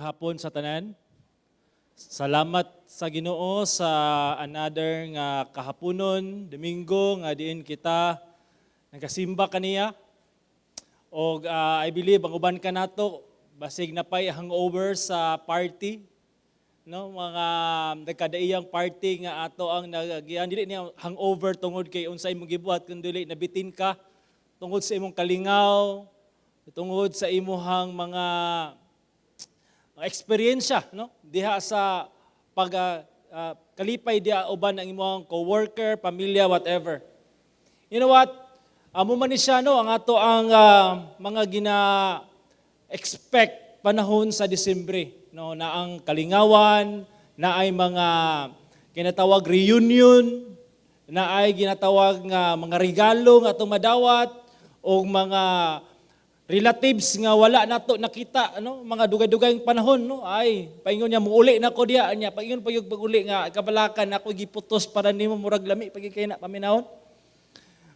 Maayong hapon sa tanan. Salamat sa Ginoo sa another nga kahaponon, Domingo, nga diin kita nagasimba kaniya. Og I believe ang uban kanato basig napay hangover sa party, no, mga nagkadaiyang party nga ato ang nagagian. Dili niya hangover tungod kay unsay imong gibuhat, kun dili nabitin ka tungod sa imong kalingaw, tungod sa imuhang mga eksperyensya, no, diha sa pag kalipay diha uban ang imong coworker, pamilya, whatever. You know what? Amo man ni siya, no, ang ato ang mga gina expect panahon sa Disyembre, no, na ang kalingawan, na ay mga ginatawag reunion, na ay ginatawag nga mga regalo nga atong madawat o mga relatives nga wala nato nakita, ano, mga dugay-dugay panahon, no. Ay, paingon niya, "Muuli na ko diya." Niya paingon pa yung pag-uli nga kabalakan ako giputos para nimo, murag lami pagi kay na paminawon.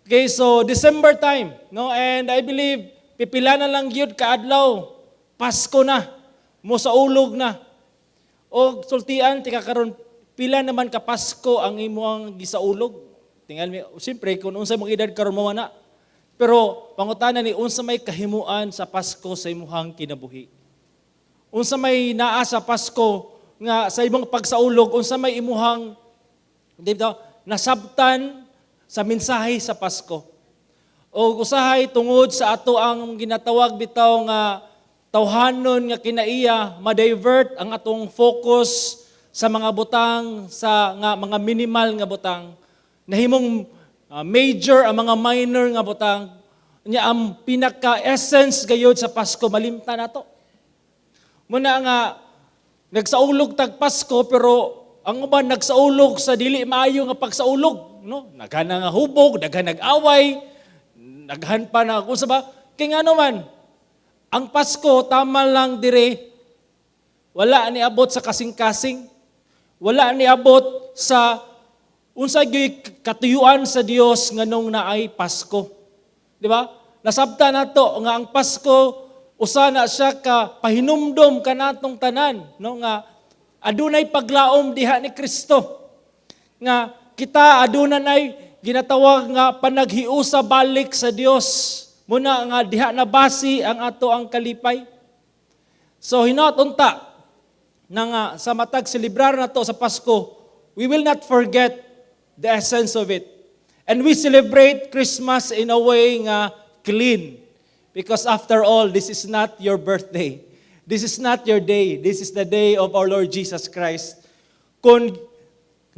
Okay, so December time, no, and I believe pipila na lang gyud kaadlaw, Pasko na, mo sa ulog na. O sultian tika karon, pila naman ka Pasko ang imong gisaulog? Tingal mi, siyempre kung unsa imong edad karon, mo na. Pero pangutana ni, unsa may kahimuan sa Pasko sa imuhang kinabuhi? Unsa may naa sa Pasko nga sa imong pagsaulog, unsa may imuhang, di ba, nasabtan sa mensahe sa Pasko? O usahay tungod sa ato ang ginatawag bitaw nga tawhanon nga kinaiya, ma-divert ang atong focus sa mga butang, sa nga mga minimal nga butang, nahimong major ang mga minor nga butang nya. Ang pinaka essence gayod sa Pasko, malimta nato. Muna nga nagsaulog tag Pasko, pero ang uban nagsaulog sa dili maayo nga pagsaulog, no? Naghan nga hubog, daghan nag-away, naghan pa na kung sa ba. Kay ngano man, ang Pasko tama lang dire, wala ni abot sa kasing-kasing, wala ni abot sa unsa gyud katuyuan sa Dios nganong naay Pasko. Di ba? Nasabta nato nga ang Pasko usa na siya ka pahinumdom kanatong tanan, no, nga adunay paglaom diha ni Kristo. Nga kita aduna nay ginatawag nga panaghiusa balik sa Dios. Muna nga diha na basi ang ato ang kalipay. So hinaot unta na nga sa matag selebrar nato sa Pasko, we will not forget the essence of it. And we celebrate Christmas in a way nga clean. Because after all, this is not your birthday. This is not your day. This is the day of our Lord Jesus Christ. Kung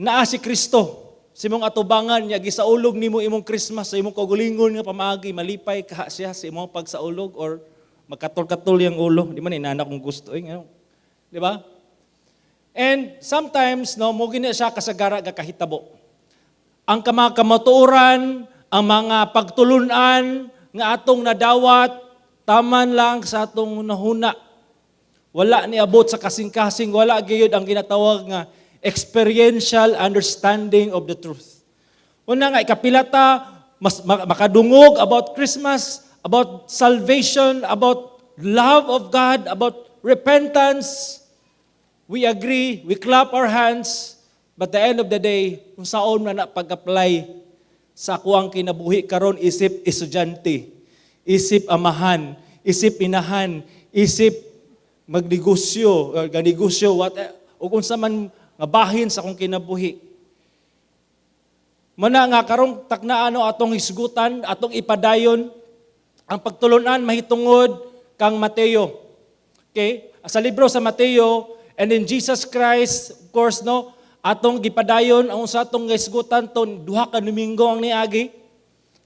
naa si Kristo sa imong atubangan niya, gisaulog nimo imong Christmas sa imong kaugalingon nga pamaagi, malipay ka siya sa imong pagsaulog or magkatol-katol yung ulo. Di man inana kung gusto eh, ano? Di ba? And sometimes, no, mo gini siya kasagara ga kahitabo. Ang mga kamatuoran, ang mga pagtulunan nga atong nadawat, taman lang sa atong nahuna. Wala ni abot sa kasing-kasing, wala gyud ang ginatawag nga experiential understanding of the truth. Una nga, ikapila ta, mas makadungog about Christmas, about salvation, about love of God, about repentance. We agree, we clap our hands, but the end of the day, kung saon man na pag-apply sa akuang kinabuhi karon isip estudyante, isip amahan, isip inahan, isip magnegosyo, or ganegosyo, what, o kung sa man nga bahin sa akong kinabuhi. Mana nga karong taknaan, no, atong hisgutan, atong ipadayon ang pagtulunan mahitungod kang Mateo. Okay? Sa libro sa Mateo and in Jesus Christ, of course, no, atong gipadayon ang sa atong hisgutan to 2 ka Domingo ang niagi.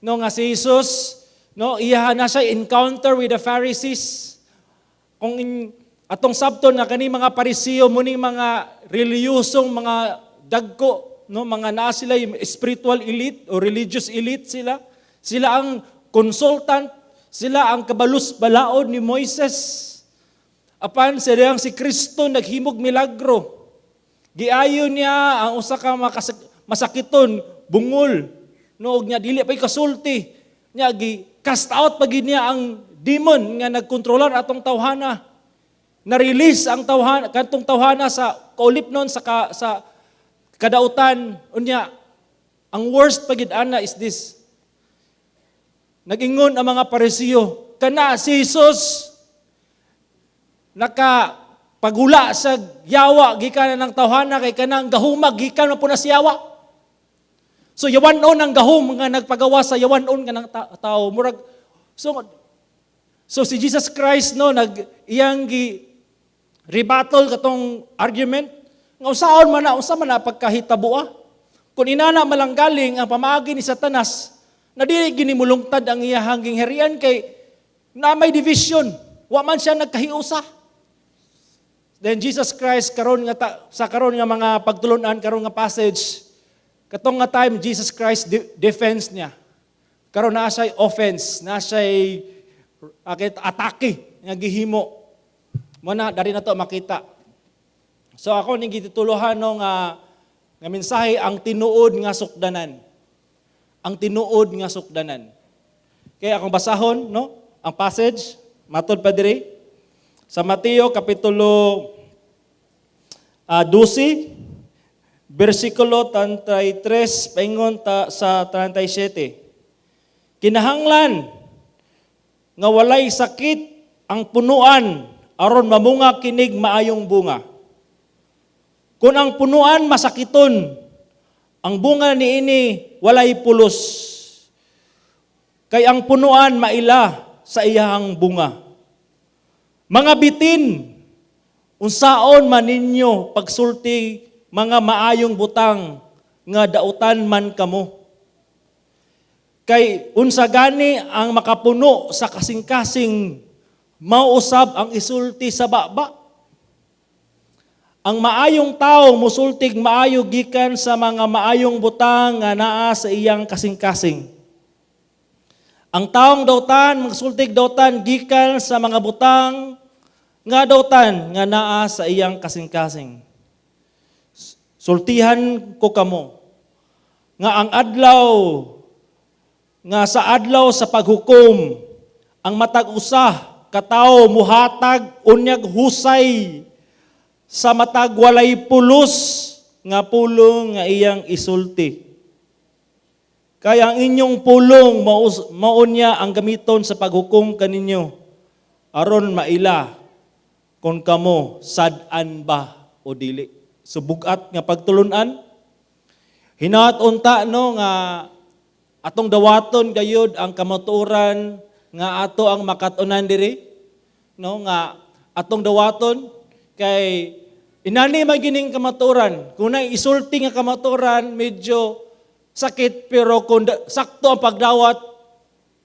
No, nga si Jesus, no, iya na siya encounter with the Pharisees. Kung atong sabton nga kani mga Parisiyo muning mga reliyosong mga dagko, no, mga naa sila yung spiritual elite o religious elite sila. Sila ang consultant, sila ang kabalus balaod ni Moises. Apan sila si Kristo naghimog milagro. Giayo niya ang usa ka masakiton, bungol. No, og niya dili pa kasulti. Nya gi cast out pa gid niya ang demon nga nagkontrolar atong tawhana. Na-release ang tawhan, kantong tawhana sa kaulipnon sa kadautan. Unya, ang worst pa gid ana is this. Nagingon ang mga Parisiyo, "Kana si Jesus naka pagula sa yawa gikan ng tawhana kay kanang gahuma gikan man po na si yawa." So yawanon ang gahom nga nagpagawa sa yawanon nga ng tao. Murag so si Jesus Christ, no, nag iyang gi rebuttal katong argument nga usaon man na, unsa man na pagkahitabo. Kung inana malanggaling ang pamaagi ni Satanas na dili gini mulungtad ang iyahang gingharian kay na may division, wa man siya nagkahiusa. Then Jesus Christ karon nga sa karon nga mga pagtulunan, karon nga passage, katong nga time Jesus Christ defense niya. Karon naa siya offense, naa siya akit atake nga gihimo. Mo na dari na to makita. So ako ning gitituluhan, no, nga mensahe, ang tinuod nga sukdanan. Ang tinuod nga sukdanan. Kaya akong basahon, no, ang passage matod pa diri sa Mateo kapitulo 12 bersikulo 33 paingon ta sa 37. Kinahanglan nga walay sakit ang punuan aron mamunga kinig maayong bunga. Kung ang punuan masakiton, ang bunga niini walay pulos. Kay ang punuan maila sa iyahang bunga. Mga bitin, unsaon man ninyo pagsulti mga maayong butang nga dautan man kamo? Kay unsa gani ang makapuno sa kasing-kasing, mao usab ang isulti sa baba. Ang maayong tao musultig maayo gikan sa mga maayong butang nga naa sa iyang kasing-kasing. Ang taong dautan magsultig dautan gikan sa mga butang nga dautan nga naa sa iyang kasing-kasing. Sultihan ko kamo nga ang adlaw nga sa adlaw sa paghukom, ang matag usa ka tawo muhatag unyag husay sa matag walay pulos nga pulong nga iyang isulti. Kaya ang inyong pulong mao niya ang gamiton sa paghukom kaninyo aron maila kung kamo sad-an ba o dili. So bugat nga pagtulunan. Hinaot unta, no, nga atong dawaton gayud ang kamatuoran nga ato ang makat-unan diri, no, nga atong dawaton kay inani man gining kamatuoran. Kung na isulti nga kamatuoran, medyo sakit, pero kung sakto ang pagdawat,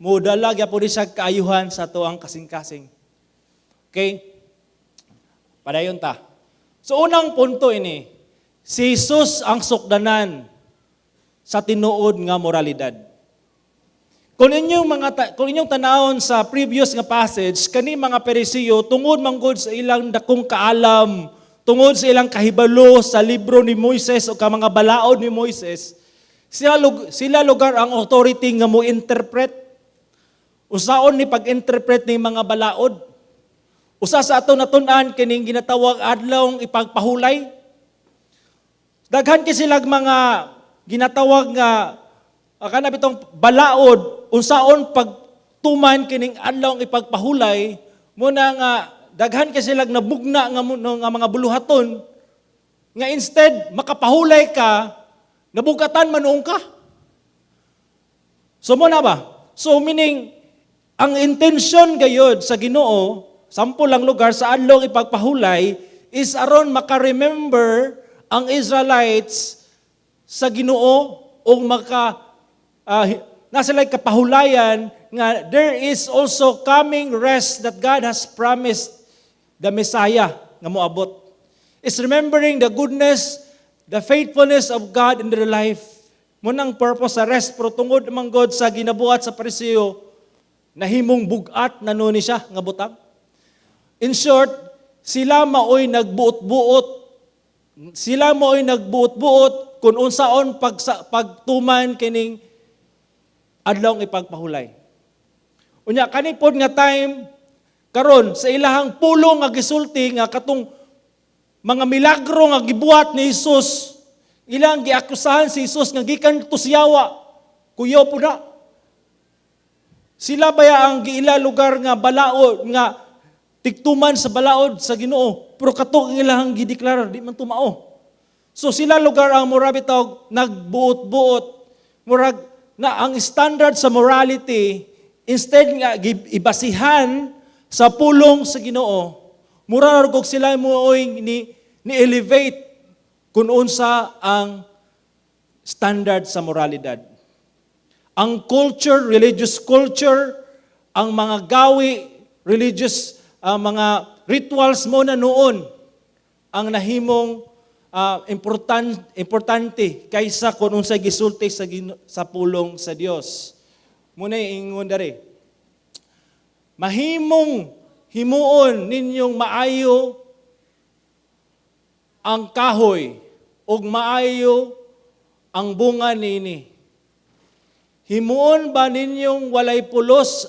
modala gyapon ni siya kaayuhan sa ato ang kasing-kasing. Okay, padayon ta. So unang punto ini, si Jesus ang sukdanan sa tinuod nga moralidad. Kung inyong tanawon sa previous nga passage, kani mga Perisiyo, tungod manggod sa ilang dakong kaalam, tungod sa ilang kahibalo sa libro ni Moises o ka mga balaod ni Moises, sila lugar ang authority nga mo interpret. Usaon ni pag-interpret ni mga balaod? Usa sa ato natun-an kining ginatawag adlawng ipagpahulay. Daghan kay silag mga ginatawag nga kana bitong balaod unsaon pagtuman kining adlawng ipagpahulay. Muna nga daghan kay silag nabugna nga mga buluhaton nga instead makapahulay ka, nabugatan man ka. So mo na ba? So meaning, ang intention gayod sa Ginoo, sample lang lugar sa adlong ipagpahulay, is aron maka-remember ang Israelites sa Ginoo o maka nasa like kapahulayan nga there is also coming rest that God has promised, the Messiah nga moabot. Is remembering the goodness, the faithfulness of God in their life. Munang purpose sa rest, pero tungod man God sa ginabuhat sa Pariseo, nahimong bugat na no ni siya nga butang. In short, sila maoy nagbuot-buot. Sila maoy nagbuot-buot kung unsaon pagtuman kining adlawng ipagpahulay. Unya kani pod nga time Karon sa ilahang pulong nga gisulti nga katong mga milagro nga gibuhat ni Jesus, ilang giakusahan si Jesus nga gikan to sa yawa. Kuyaw po na. Sila baya ang giila lugar nga balaod nga tiktuman sa balaod sa Ginoo, pero kato ang ilahang gideklara, di man tumao. So sila lugar ang mura bitaw nagbuot-buot, murag na ang standard sa morality, instead nga ibasihan sa pulong sa Ginoo, mura ra og sila mooy ni elevate kung unsa ang standard sa moralidad. Ang culture, religious culture, ang mga gawi, religious mga rituals mo na noon ang nahimong importante kaysa kung unsay gisulti sa pulong sa Dios. Muna ingon diri. Mahimong himuon ninyong maayo ang kahoy ug maayo ang bunga nini. Himuon ba ninyong walay pulos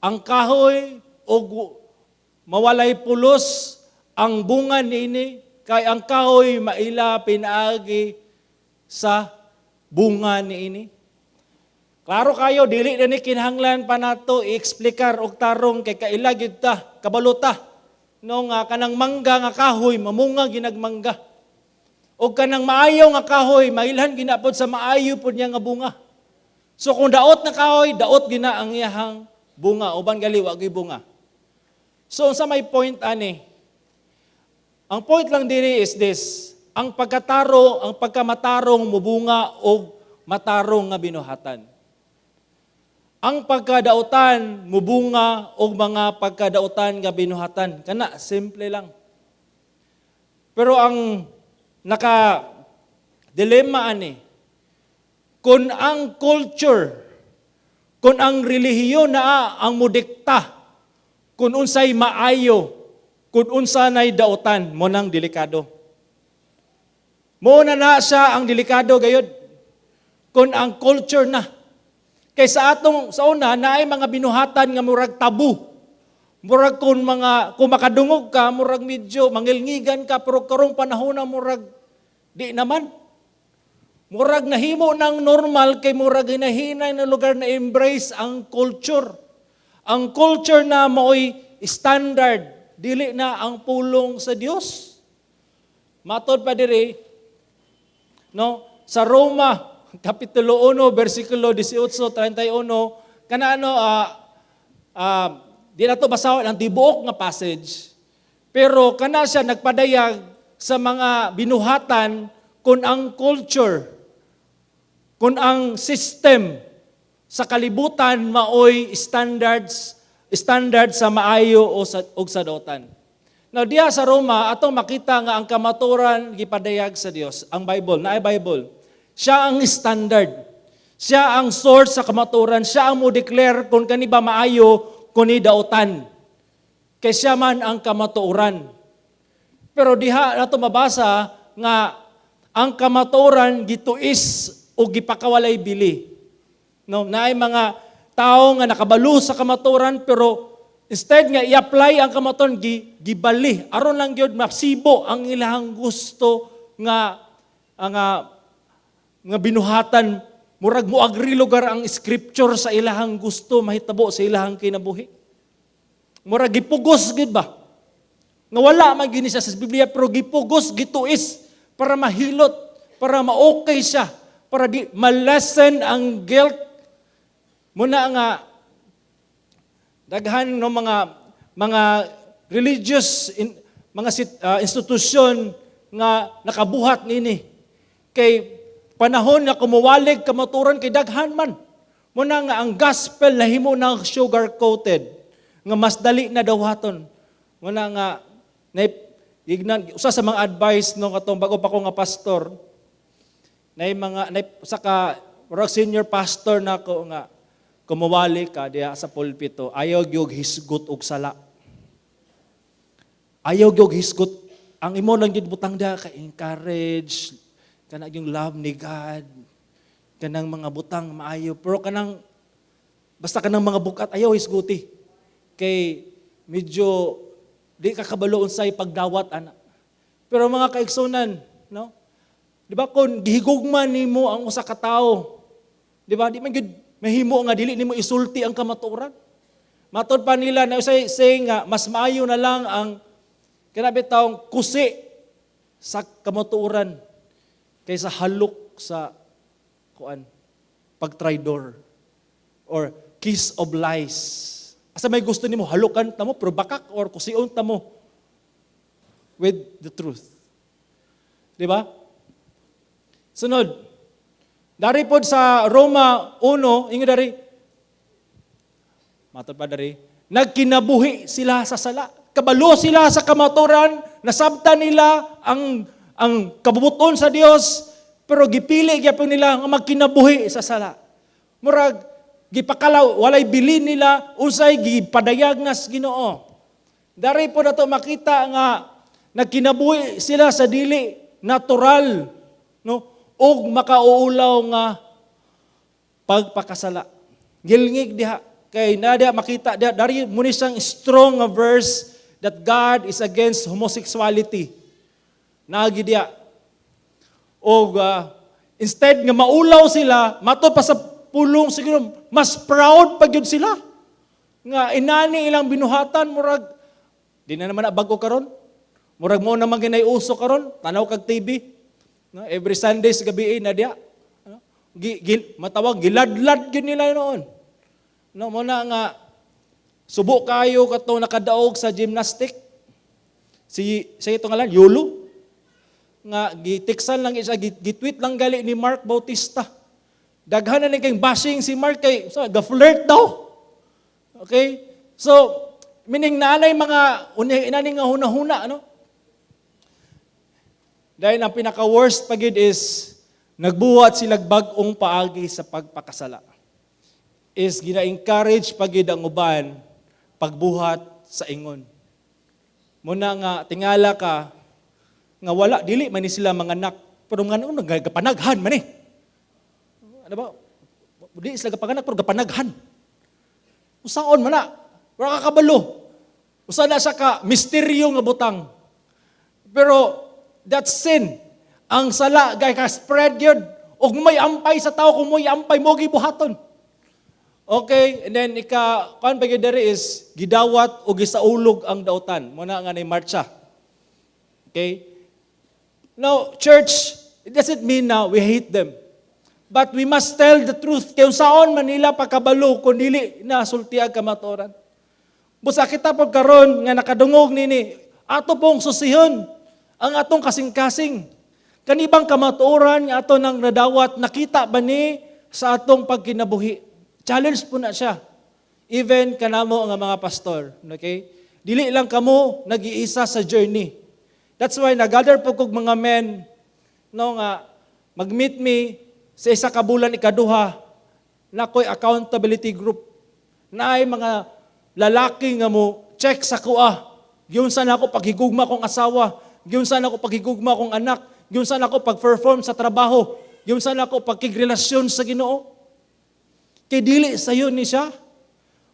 ang kahoy ug mawalay pulos ang bunga nini? Kay ang kahoy maila pinaagi sa bunga niini. Klaro kayo, dili na ni kinahanglan pa nato i-explikar og tarong kay kaila gyud ta, kabalo ta. No nga kanang mangga nga kahoy mamunga ginag mangga. Og kanang maayo nga kahoy mailhan ginapod sa maayo pod niya nga bunga. So kung daot na kahoy, daot gina ang iyahang bunga, uban gali wa gyud bunga. So unsa may point ani? Ang point lang diri is this: ang pagkataro, ang pagkamatarong mubunga og matarong nga binuhatan. Ang pagkadautan mubunga og mga pagkadautan nga binuhatan. Kana simple lang. Pero ang naka dilemma ani, kung ang culture, kung ang relihiyon na ang mudikta, kung unsay maayo, kung unsa nay dautan, mo nang delikado. Mo na na siya ang delikado gayod. Kung ang culture na. Kay sa atong sa una naay mga binuhatan nga murag tabu. Murag kung makadungog ka, murag medyo mangilngigan ka, pero karong panahon na murag di naman. Murag nahimo ng normal kay murag hinahinay na lugar na embrace ang culture. Ang culture na maoy standard, dili na ang pulong sa Dios. Matod pa diri, no, sa Roma kapitulo 1 bersikulo 18:31, kana ano, di na to basahon ang tibuok nga passage. Pero kana siya nagpadayag sa mga binuhatan kung ang culture, kung ang system sa kalibutan maoy standard sa maayo o sa dautan. Now diha sa Roma, atong makita nga ang kamaturan gipadayag sa Dios, ang Bible, naay Bible. Siya ang standard. Siya ang source sa kamaturan, siya ang mo declare kung kani ba maayo, kung ni dautan. Kay siya man ang kamatuoran. Pero diha nato mabasa nga ang kamatuoran gituis o gipakawalay bili. No, naay mga tao nga nakabalo sa kamatuoran, pero instead nga i-apply ang kamatuoran, gibali aron lang gyud masibo ang ilahang gusto nga ang nga binuhatan. Murag mo agree lugar ang scripture sa ilahang gusto mahitabo sa ilahang kinabuhi. Murag gipugos gid ba nga wala man gini siya sa Biblia, pero gipugos, gituis para mahilot, para ma-okay siya, para di ma-lessen ang guilt. Muna nga daghan no mga religious mga institusyon nga nakabuhat nini kay panahon nga kumuwalig kamaturan kay daghan man. Muna nga ang gospel nahimo ng sugar coated nga mas dali na dawhaton. Muna nga na ignan usa sa mga advice no katong bago pa ko nga pastor, nay mga nay usa ka murag senior pastor nako nga kumuwali ka diha sa pulpito, ayaw gyud hisgot og sala. Ayaw gyud hisgot. Ang imo lang gyud butang diha ka encourage kana yung love ni God, kanang mga butang maayo, pero kanang basta kanang mga bukat ayaw hisguti kay Medyo di ka kabalo unsay pagdawat ana. Pero mga kaigsunan, no? Di ba kung gihigugma nimo ang usa ka tawo, di ba? Di man gyud mahimo nga dili nimo isulti ang kamatuoran. Matod pa nila na usay saying nga mas maayo na lang ang kana bitawng kusi sa kamatuoran kaysa halok sa kuan, pagtraidor or kiss of lies. Asa may gusto nimo, halukan ta mo pero bakak or kusion ta mo with the truth. Di ba? Sunod. Dari pod sa Roma 1, ingon dari, matod pa dari, nagkinabuhi sila sa sala. Kabalo sila sa kamaturan, nasabtan nila ang kabubuton sa Dios, pero gipili gyapon nila nga magkinabuhi sa sala. Murag gipakalaw, walay bilin nila unsay gipadayag nga sa Ginoo. Dari po nato makita nga nagkinabuhi sila sa dili natural, no, ug makauulaw nga pagpakasala. Gilngig diha kay na diha makita diha dari mo ni siyang strong nga verse that God is against homosexuality. Naagi diha. Og instead nga maulaw sila, mato pa sa pulong siguro mas proud pa gyud sila. Nga inani ilang binuhatan, murag di na naman na bago karon. Murag mo naman ginay uso karon, tanaw kag TV. No, every Sunday sa gabi na diha. Ano? Matawag giladlad gyud nila noon. No, mo na nga subo kayo kato nakadaog sa gymnastic. Si sa ito ngalan Yulo nga gitiksan lang isa, gitweet lang gali ni Mark Bautista. Daghan na ni kay bashing si Mark kay so, ga-flirt daw. Okay? So, meaning naanay mga inani nga hunahuna, ano? Dahil ang pinaka-worst pagid is nagbuhat sila bag-ong paagi sa pagpakasala. Is gina-encourage pagid ang uban pagbuhat sa ingon. Muna nga tingala ka nga wala, dili man ni sila mga anak, pero nga ano gapanaghan man eh. Ano ba? Di sila gapanganak pero gapanaghan. Usaon man na? Wala ka kabalo. Usa na siya ka misteryo nga butang. Pero that's sin. Ang sala gay ka spread gyud ug may ampay sa tao, kung may ampay mo gibuhaton. Okay, and then ika kuan pa gyud diri is gidawat o gisaulog ang dautan. Mo na nga ni marcha. Okay? Now, church, it doesn't mean na we hate them. But we must tell the truth. Kay unsaon man nila pakabalo kung dili na sultiag kamatuoran? Busa kita pag karon nga nakadungog nini, ato pong susihon ang atong kasing-kasing. Kanibang kamatuoran nga ato nang nadawat, nakita ba ni sa atong pagkinabuhi? Challenge po na siya. Even kanamo nga mga pastor, okay? Dili lang kamo nag-iisa sa journey. That's why nag-gather po kog mga men, no, nga mag-meet me sa isa ka bulan ikaduha na ko'y accountability group. Naay mga lalaki nga mo check sa kuha. Giunsa na ako paghigugma kong asawa, giunsa na ako paghigugma kong anak, giunsa na ako pag-perform sa trabaho, giunsa na ako pagkigrelasyon sa Ginoo. Kay dili sayo ni siya.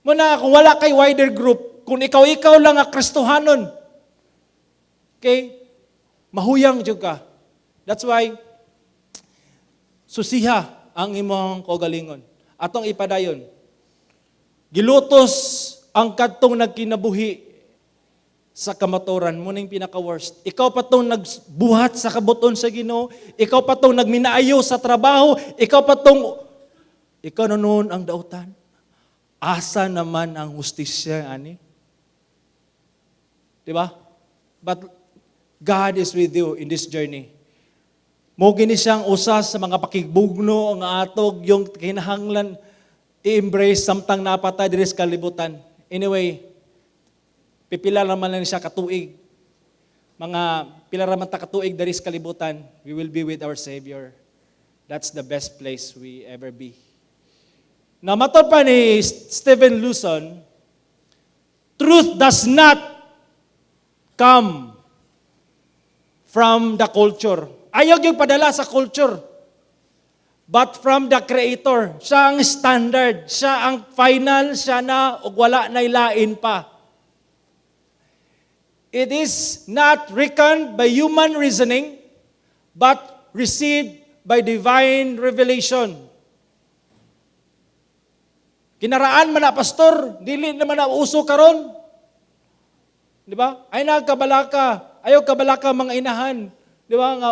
Muna kung wala kay wider group, kung ikaw-ikaw lang nga Kristohanon, okay, mahuyang jud ka. That's why susiha ang imong kaugalingon. Atong ipadayon. Gilutos ang kadtong nagkinabuhi sa kamaturan mo ning pinaka-worst. Ikaw pa tong nagbuhat sa kabuton sa Ginoo, ikaw pa tong nagminaayo sa trabaho, ikaw pa tong ikaw na noon ang dautan. Asa naman ang hustisya ani? Di ba? But God is with you in this journey. Mo gini siyang usa sa mga pakigbugno nga atog yung kinahanglan i-embrace samtang napatay diri sa kalibutan. Anyway, pipila naman lang siya katuig. Mga pila raman ta katuig diri sa kalibutan, we will be with our Savior. That's the best place we ever be. Na matod pa ni Stephen Lawson, truth does not come from the culture. Ayaw yung padala sa culture. But from the Creator. Siya ang standard. Siya ang final. Siya na ug wala na ilain pa. It is not reckoned by human reasoning, but received by divine revelation. Kinaraan man na, pastor, dili naman na uso karon. Di ba? Ay nagkabalaka, ayaw kabalaka mga inahan. Di ba nga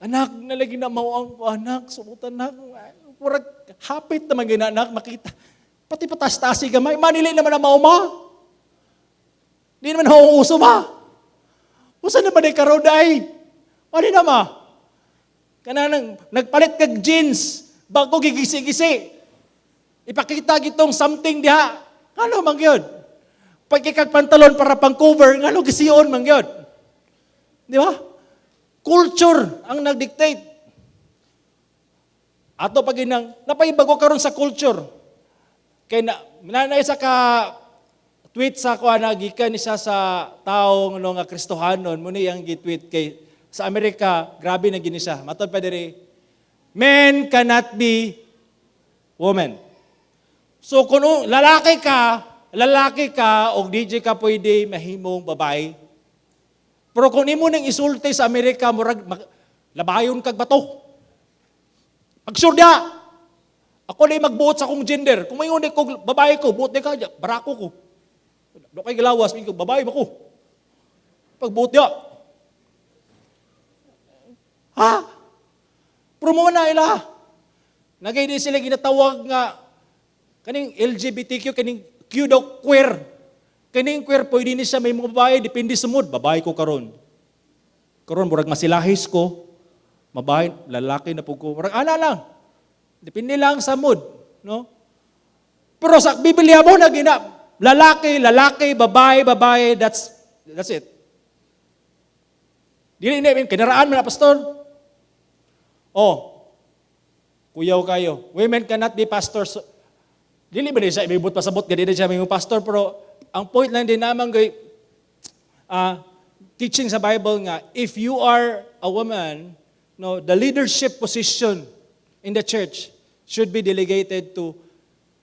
anak na lagi na mao ang ko anak, suotan na. Murag hapit naman gina anak makita. Pati patas-tasi gamay, manili naman na mao ma. Di naman na uso ma. Usa naman ay karon ay. Ano na ma? Kanang nagpalit kag jeans bago gigisi-gisi. Ipakita gitong something diha. Ngano man gyud? Pagkikag pantalon para pang cover, ngano gision man gyud? Di ba? Culture ang nag-dictate. Ato pag inang napaybago karon sa culture. Kay na nanay sa ka tweet sa ko na gikan ni siya sa tawo no nga Kristohanon mo ni ang gi-tweet kay sa Amerika grabe na gini siya. Matod pa diri, men cannot be women. So kung lalaki ka og DJ ka pwede mahimong babae. Pero kung imo nang isulti sa Amerika, murag labayon kag bato. Pag sure dia, ako na magbuot sa akong gender. Kung may ko babae ko, buot di ka, barako ko. Do kay gilawas, ko babae ba ko? Pagbuot dia. Ha? Pero mo na ila. Nagay di sila ginatawag nga kaning LGBTQ, kaning Q daw, queer. Kaning queer pwede ni siya may mga babae, depende sa mood. Babae ko karon. Karon murag masilahis ko. Babae, lalaki na pud ko. Murag ana lang. Depende lang sa mood, no? Pero sa Biblia mo na gina lalaki, lalaki, babae, babae, that's it. Dili na kinaraan man na, pastor. Oh. Kuyaw kayo. Women cannot be pastors. Dili ba di siya ibibot pasabot gadi di siya may pastor, pero ang point lang din naman kay teaching sa Bible nga if you are a woman, no, the leadership position in the church should be delegated to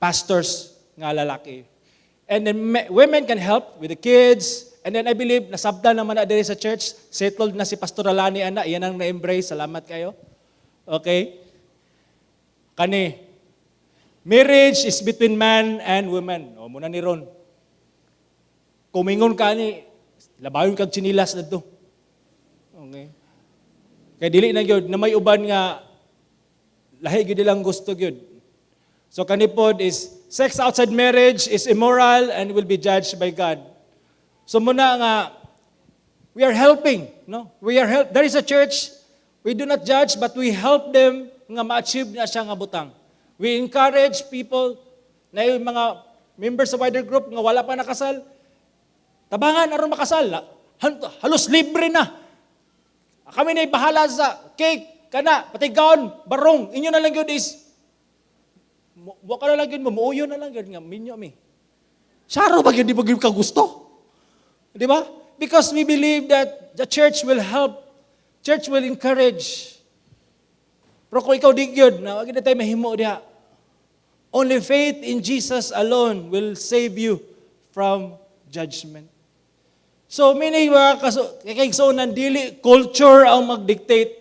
pastors nga lalaki. And then women can help with the kids. And then I believe nasabta naman na diri sa church, settled na si Pastor Alani ana, yan ang na-embrace. Salamat kayo. Okay? Kani, marriage is between man and woman. O, muna ni Ron. Kumingon ka ni, labayon kag tsinilas dadto. Okay. Kay dili na gyud na may uban nga lahi gyud ilang gusto gyud. So kani pod is sex outside marriage is immoral and will be judged by God. So muna nga we are helping, no? We are help. There is a church, we do not judge but we help them nga ma-achieve na siya nga butang. We encourage people na yung mga members sa wider group nga wala pa nakasal, tabangan aron makasal. Halos libre na. Kami na bahala sa cake, kana, pati gown, barong. Inyo na lang yun is, wa ka na lang yun mo, muuyo na lang yun nga, minyo mi. Saro ba yun, di ba yun ka gusto? Di ba? Because we believe that the church will help, church will encourage. Pero kung ikaw di gyud, na wag na tayo mahimo diha. Only faith in Jesus alone will save you from judgment. So, meaning mga kaigsuonan, dili culture ang mag-dictate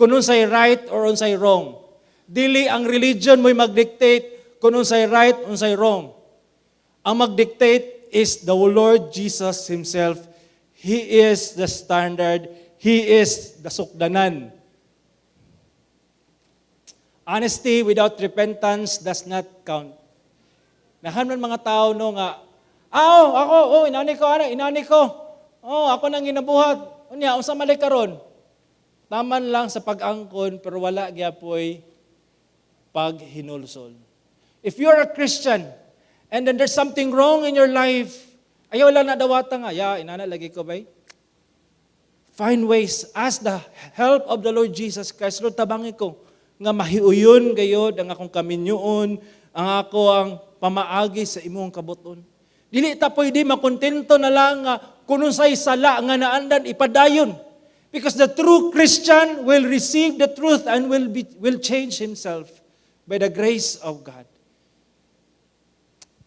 kung unsay right or unsay wrong. Dili ang religion mo'y mag-dictate kung unsay right, unsay wrong. Ang mag-dictate is the Lord Jesus Himself. He is the standard. He is the sukdanan. Honesty without repentance does not count. Nahan man mga tao no nga, ah, oh, ako, oh, inani ko, ana, inani ko. Oh, ako nang ginabuhat. Unya, unsa man karon? Taman lang sa pag-angkon pero wala gyapoy paghinulsol. If you're a Christian and then there's something wrong in your life, ayaw lang na dawata nga, ya, inana lagi ko bay. Find ways, ask the help of the Lord Jesus Christ. Lord, tabangi ko nga mahiuyon gayod ang akong kaminyoon, ang ako ang pamaagi sa imong kabuton. Dili ta pwede makontento na lang nga kung unsay sala nga naandan ipadayon. Because the true Christian will receive the truth and will change himself by the grace of God.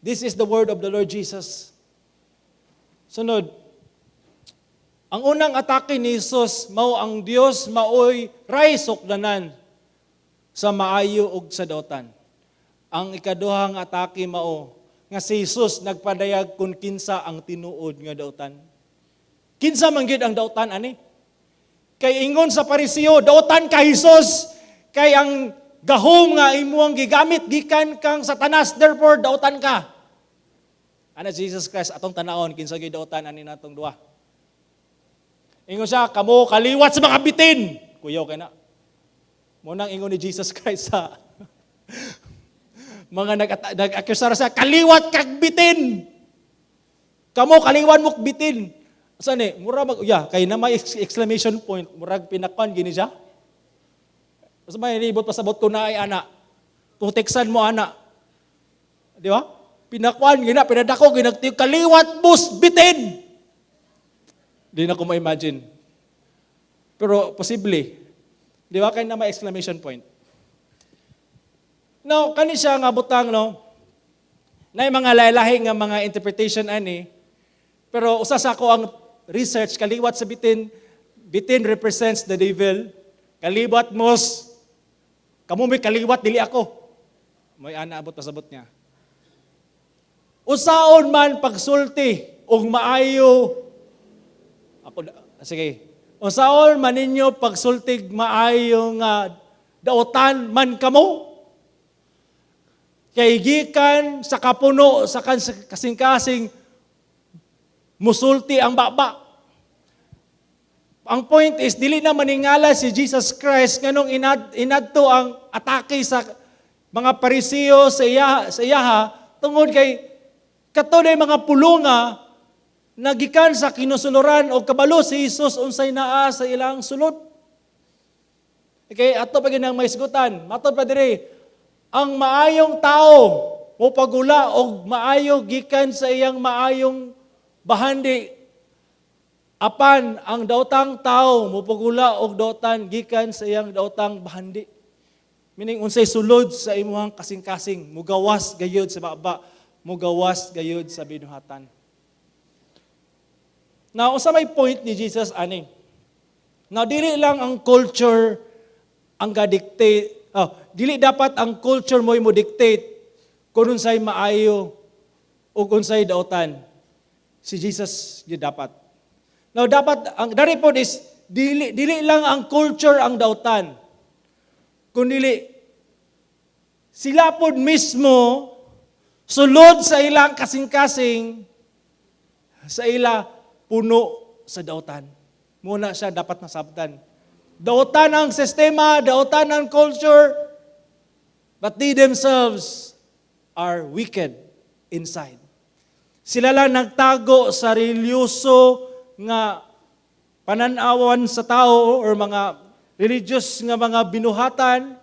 This is the word of the Lord Jesus. Sunod, ang unang atake ni Jesus mao ang Dios maoy ray sukdanan sa maayo ug sa dautan. Ang ikaduhang atake mao nga si Jesus nagpadayag kung kinsa ang tinuod nga dautan. Kinsa man gyud ang dautan ani? Kay ingon sa Pariseo, "Dautan ka, Jesus, kay ang gahom nga imuang gigamit gikan kang Satanas, therefore dautan ka." Ana Jesus Christ, atong tanawon kinsa gyud dautan ani natong duha. Ingon siya, "Kamo kaliwat sa mga bitin." Kuyaw kay na. Mao nang ingon ni Jesus Christ sa mga nag-akusar siya, "Kaliwat kag bitin. Kamo kaliwan mo bitin." Asa ni? Mura mag ya kay na may exclamation point, murag pinakwan gini siya. Basta may libot pasabot ko na ay ana. Tutiksan mo ana. Di ba? Pinakwan gina, pinadako ginagtiyo, "Kaliwat bus bitin." Di na ko ma-imagine. Pero posible. Di ba kay na may exclamation point? Now, kani siya nga butang, no? Na mga lahi nga mga interpretation ani. Pero usa sa ako ang research, kaliwat sa bitin, bitin represents the devil. Kaliwat mos kamo may kaliwat, dili ako. May ana abot pasabot niya. Usaon man pagsulti og maayo ako, sige. Usaon man ninyo pagsultig maayo nga dautan man kamo? Kay gikan sa kapuno sa kasing-kasing musulti ang baba. Ang point is, dili na maningala si Jesus Christ nganong inadto ang atake sa mga Pariseo sa iyaha tungod kay kato na mga pulunga nagikan sa kinusuluran o kabalo si Jesus unsay naa sa ilang sulod. Okay, ato pa ginang maisgutan. Matod pa diri, ang maayong tao mo pagula og maayo gikan sa iyang maayong bahandi, apan ang daotang tao mopagula og daotan gikan sa iyang daotang bahandi. Meaning, unsay sulod sa imuhang kasing-kasing mugawas gayud sa baba, mugawas gayud sa binuhatan. Now, unsa may point ni Jesus ani? Now, dili lang ang culture ang ga-dictate, oh, dili dapat ang culture mo dictate kung unsay maayo o unsay dautan. Si Jesus gyud dapat. Now, dapat ang dari pod is dili lang ang culture ang dautan. Kun dili sila pod mismo, sulod sa ilang kasing-kasing sa ila puno sa dautan. Muna siya dapat nasabtan. Dautan ang sistema, dautan ang culture, but they themselves are wicked inside. Sila lang nagtago sa religyoso nga pananawan sa tao or mga religious nga mga binuhatan,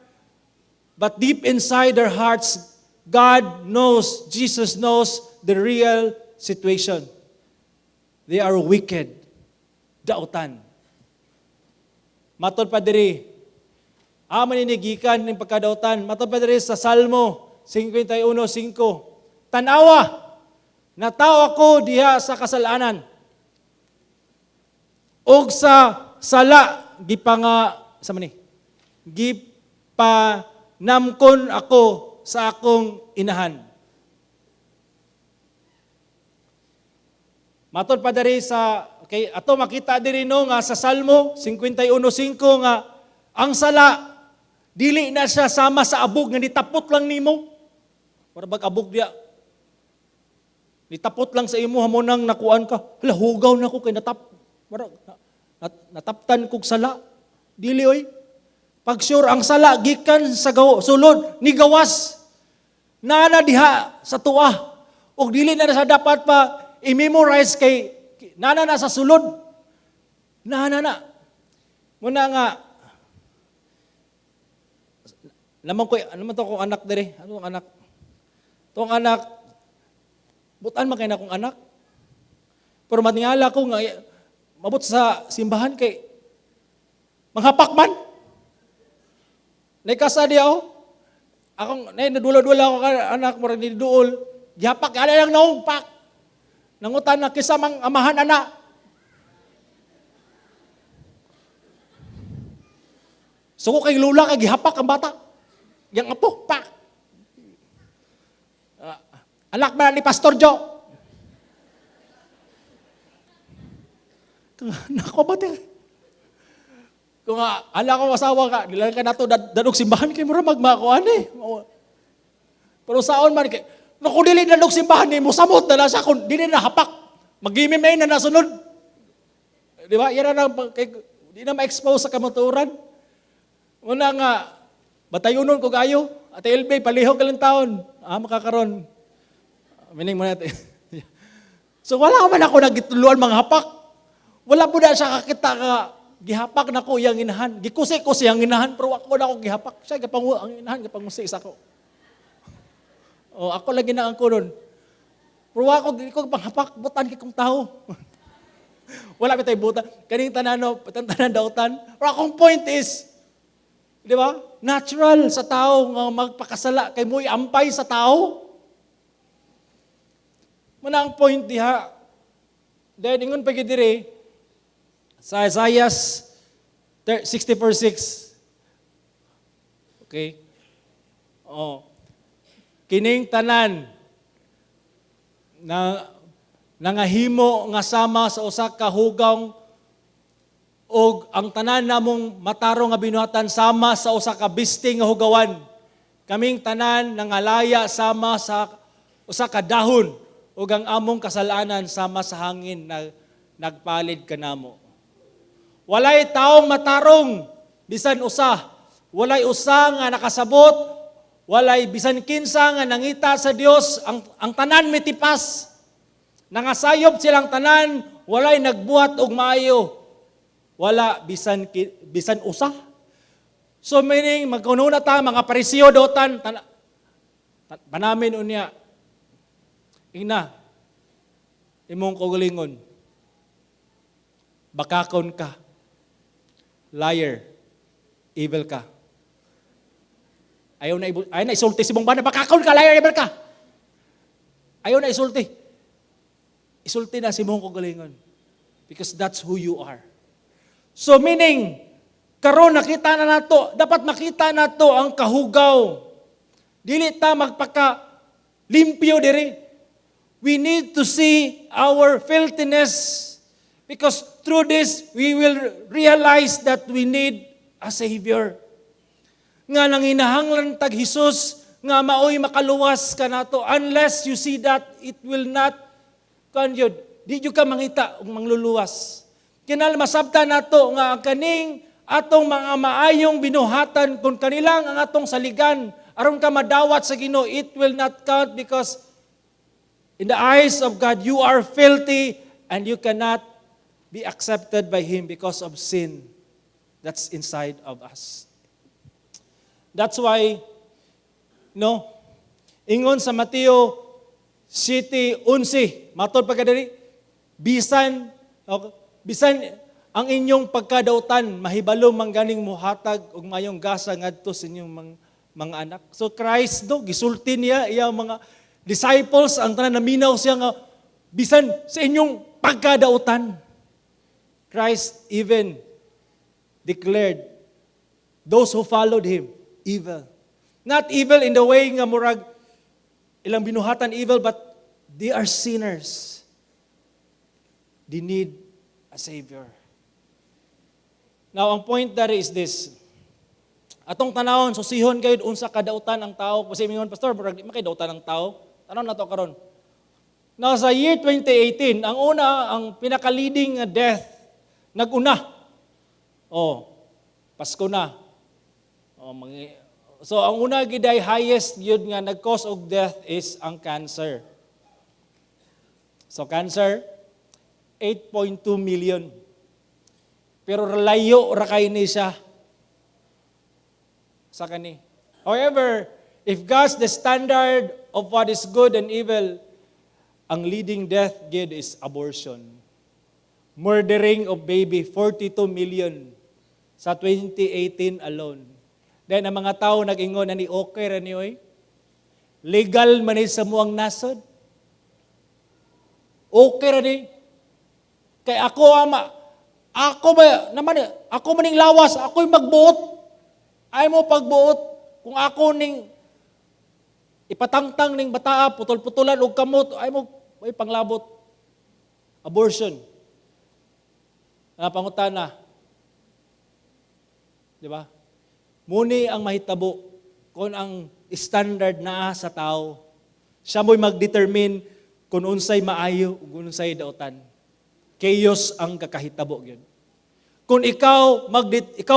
but deep inside their hearts, God knows, Jesus knows the real situation. They are wicked. Dautan. Matod pa diri, amo ni gikan ning pagkadautan. Matod pa diri sa Salmo 51:5. "Tanawa, natawo ako diha sa kasalanan. Og sa sala gipanga sa mani. Gipanamkon ako sa akong inahan." Matod pa diri sa, okay, ato makita diri, no, nga sa Salmo 51:5 nga ang sala dili na siya sama sa abog nga nitapot lang nimo. Para bag abog diya. Nitapot lang sa imo hamo nang nakuan ka. "Hala, hugaw na ko kay natap mara, nataptan kog sala." Dili oy. Pag sure ang sala gikan sa gaw, sulod ni gawas. Naa diha sa tuwa. Ug dili na sa dapat pa i-memorize kay nana na sa sulod. Nana na. Muna nga naman ko, ano man to akong anak diri? Ano ang anak? Tong anak, butan man kay na akong anak. Pero matingala ko nga mabot sa simbahan kay manghapak man. Naikasa di ako. Akong nay nadula-dula ako ka anak mo ni duol. Gihapak ala lang naong pak. Nangutan na kinsa mang amahan ana. Suko kay lula kay gihapak ang bata. Yang apo, pak. Anak ba ni Pastor Joe? Nako ba te? Kung ala ko asawa ka, dili ka nato dadog simbahan kay mura magmakuan eh. Pero saon man kay no kung dili dadog simbahan ni mo samot na lang siya kung dili na hapak. Magimimay na nasunod. Di ba? Yan na kay, di na ma-expose sa kamatuoran. Una nga, batayunon ko kayo. Ate LB, palihog ka lang taon. Ah, makakaron. Meaning mo natin. So wala man ako nagituluan mga hapak. Wala po na siya kakita ka gihapak na ko iyang inahan. Gikusi ko siyang inahan, pero ako na ako gihapak. Siya gapangu ang inahan, gapangusi sa ako. O, ako lagi na ang kunon. Pero ako, di ko panghapak, butan kay kong tao. Wala pa tayo butan. Kaning tanan, no, tanan dautan. Pero akong point is, di ba? Natural sa tao nga magpakasala kay mo'y ampay sa tao. Muna ang point diha. Then ingon pa gyud diri sa Isaiah 64:6. Okay? Oh. Kining tanan na nangahimo nga sama sa usa ka hugaw og ang tanan namong matarong nga binuhatan sama sa usa ka biste nga hugawan. Kaming tanan nangalaya sama sa usa ka dahon ug ang among kasalanan sama sa hangin na nagpalid kanamo. Walay taong matarong bisan usa. Walay usa nga nakasabot, walay bisan kinsa nga nangita sa Dios, ang tanan mitipas. Nangasayop silang tanan, walay nagbuhat og maayo. Wala bisan bisan usa. So meaning magkuno na ta mga Pariseo dotan panamin unya. Ingna imong kaugalingon. Bakakon ka. Liar. Evil ka. Ayaw na isulti si mong bana, bakakon ka, liar, evil ka. Ayaw na isulti. Isulti na si mong kaugalingon. Because that's who you are. So meaning, karon nakita na nato, dapat makita nato ang kahugaw. Dili ta magpaka limpyo diri. We need to see our filthiness because through this we will realize that we need a Savior. Nga nanginahanglan tag Hesus nga maoy makaluwas kanato. Unless you see that, it will not kanyo di jud ka mangita og mangluluwas. Kinahanglan masabtan nato nga ang kaning atong mga maayong binuhatan, kung kanilang ang atong saligan aron ka madawat sa Ginoo, it will not count because in the eyes of God you are filthy and you cannot be accepted by Him because of sin that's inside of us. That's why, no, ingon sa Mateo 7:11, matod pa ka diri, bisan, okay, bisan ang inyong pagkadautan, mahibalo man ganing muhatag og mayong gasa ngadto sa inyong mga anak. So Christ do, gisulti niya iyang mga disciples, ang tanan naminaw siya nga bisan sa inyong pagkadautan. Christ even declared those who followed him evil. Not evil in the way nga murag ilang binuhatan evil, but they are sinners. They need a Savior. Now, ang point there is this. Atong tanawon, susihon kayo unsa kadautan ang tao. Kasi mingon, "Pastor, murag di man kay dautan ang tao." Tanaw na to karon. Now, sa year 2018, ang una, ang pinaka-leading nga death, nag-una. Oh, Pasko na. Oh, so, ang una giday highest yun nga nag-cause of death is ang cancer. So, cancer, 8.2 million. Pero layo ra kay ni siya sa kani. However, if God's the standard of what is good and evil, ang leading death gid is abortion. Murdering of baby, 42 million sa 2018 alone. Then ang mga tao nag-ingon na ni okay ra ni oy. Legal man ni sa muang nasod. Okay ra ni. Kay ako ama, ako ba naman, ako maning lawas, ako'y magbuot. Ay mo pagbuot kung ako ning ipatangtang ning bataa, putol-putulan og kamot, ay mo ay panglabot. Abortion. Na pangutana. Di ba? Muni ang mahitabo kung ang standard naa sa tao. Siya mo'y mag-determine kung unsay maayo ug unsay dautan. Chaos ang kakahitabo gyud. Kung ikaw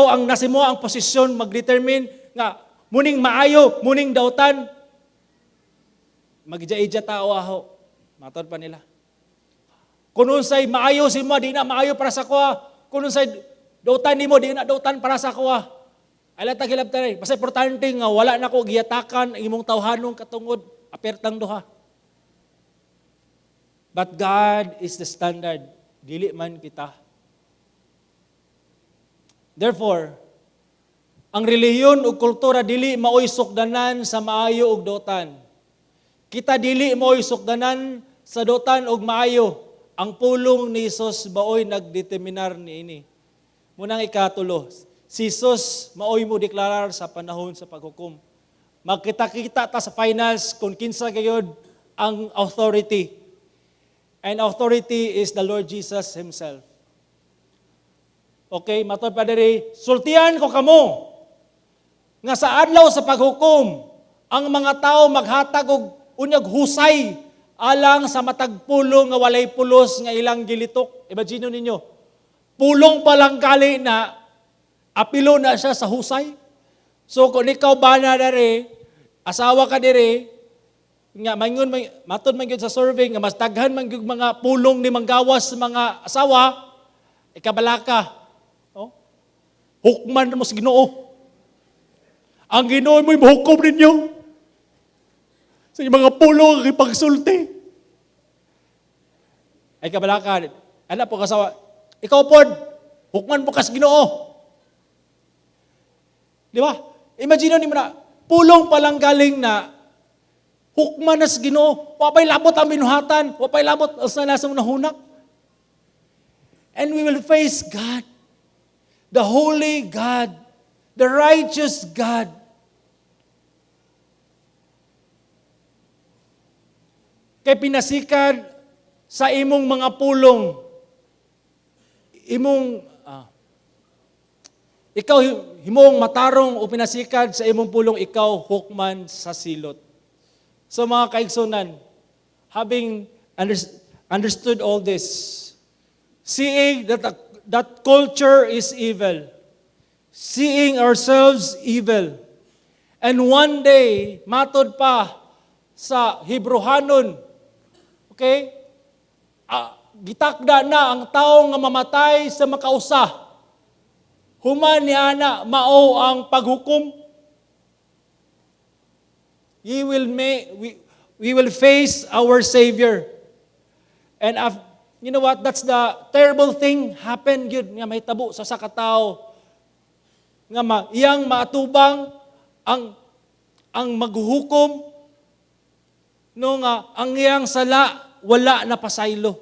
ang nasa mo ang posisyon mag-determine nga muning maayo, muning dautan, magija-ija tao aho. Matod pa nila. Kung unsay maayo sa imo, di na maayo para sa kuha. Kung unsay dautan nimo, di na dautan para sa kuha. Ala ta gilabtan. Basta importante nga wala na ko giyatakan ang imong tawhanong katungod apertang duha. But God is the standard. Dili man kita. Therefore, ang relihiyon ug kultura dili maoy sukdanan sa maayo ug dotan. Kita dili maoy sukdanan sa dotan ug maayo. Ang pulong ni Jesus maoy nagdeterminar niini. Munang ikatulo, si Jesus maoy mo deklarar sa panahon sa paghukom. Magkita-kita ta sa finals kung kinsa gayod ang authority. And authority is the Lord Jesus Himself. Okay, matod pa diri, sultian ko kamo nga sa adlaw sa paghukom, ang mga tao maghatag og unyag husay alang sa matag pulong nga walay pulos nga ilang gilitok. Imagine ninyo, pulong pa lang kali na apilo na siya sa husay. So kung ikaw bana diri, asawa ka diri, nga mangon may matod man gyud sa survey nga mas daghan man gyud mga pulong ni manggawas sa mga asawa, ikabalaka. Oh? Hukman mo sa Ginoo. Ang Ginoo mo'y mohukom ninyo sa inyong mga pulong ang ipagsulti. Ay kabalaka, anak po kasawa, ikaw pod, hukman mo kas Ginoo. Di ba? Imagine nimo na, pulong pa lang galing na, hukman na sa Ginoo, wapay labot ang binuhatan, wapay labot ang sa nasa nahuna. And we will face God, the holy God, the righteous God. Kay pinasikad sa imong mga pulong, imong ikaw himong matarong o pinasikad sa imong pulong, ikaw hukman sa silot. So mga kaigsunan, having understood all this, seeing that culture is evil, seeing ourselves evil, and one day, matod pa sa Hebrohanon, okay, gitakda na ang tao nga mamatay sa makausa. Human ni ana mao ang paghukom. We will face our Savior. And you know what? That's the terrible thing happen gyud nga mahitabo sa sa katao nga iyang maatubang ang maghuhukom no nga ang iyang sala wala na pasaylo.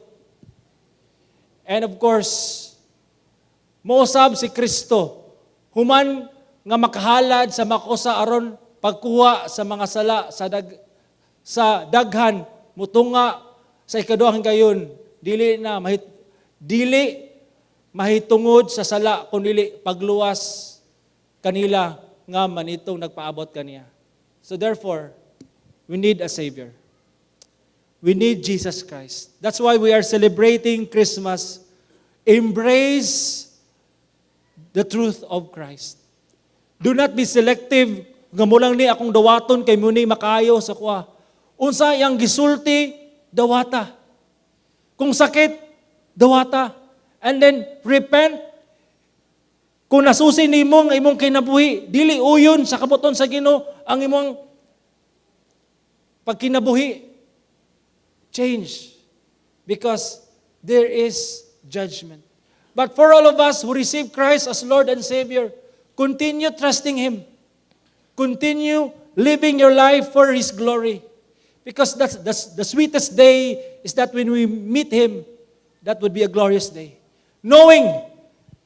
And of course, mousab si Kristo human nga makahalad sa makusa aron pagkuha sa mga sala sa daghan, mutunga sa ikaduhang gayon, dili mahitungod sa sala kun dili pagluwas kanila nga manitong nagpaabot kaniya. So therefore, we need a savior. We need Jesus Christ. That's why we are celebrating Christmas. Embrace the truth of Christ. Do not be selective nga mo lang ni akong dawaton kay muni makayo sa kuha. Unsa iyang gisulti, dawata. Kung sakit, dawata. And then repent. Kung nasusi nimo ang imong kinabuhi, dili uyon sa kabuton sa Ginoo ang imong pagkinabuhi. Change. Because there is judgment. But for all of us who receive Christ as Lord and Savior, continue trusting Him. Continue living your life for His glory. Because that's the sweetest day is that when we meet Him, that would be a glorious day. Knowing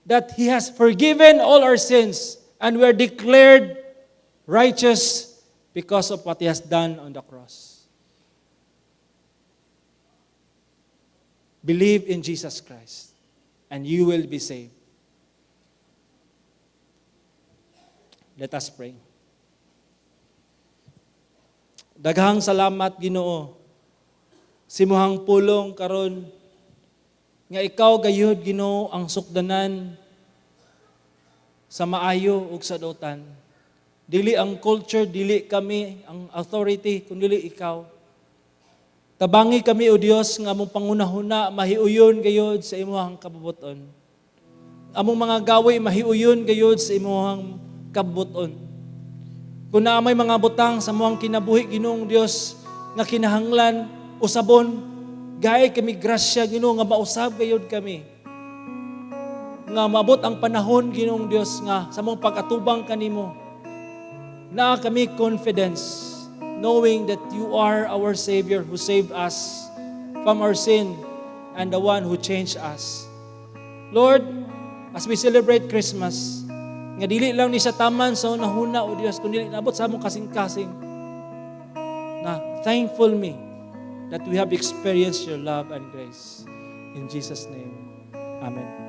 that He has forgiven all our sins and we are declared righteous because of what He has done on the cross. Believe in Jesus Christ and you will be saved. Let us pray. Daghang salamat, Ginoo, sa imong pulong karon nga ikaw gayud, Ginoo, ang sukdanan sa maayo ug sa dautan. Dili ang culture, dili kami ang authority, kundi ikaw. Tabangi kami, O Dios, nga among panghunahuna mahiuyon gayud sa imong kabubuton. Among mga gawi mahiuyon gayud sa imong kabubuton. Kung naa may mga butang sa among kinabuhi, Ginoong Dios, nga kinahanglan usabon, gay kami grasya, Ginoo, nga mausab gayud kami. Nga maabot ang panahon, Ginoong Dios, nga sa among pag-atubang kanimo, naa kami confidence knowing that you are our Savior who saved us from our sin and the one who changed us. Lord, as we celebrate Christmas, nga dili lang ni siya taman sa hunahuna, O Dios, kundi naabot sa among kasing-kasing, na thankful mi that we have experienced your love and grace. In Jesus' name, Amen.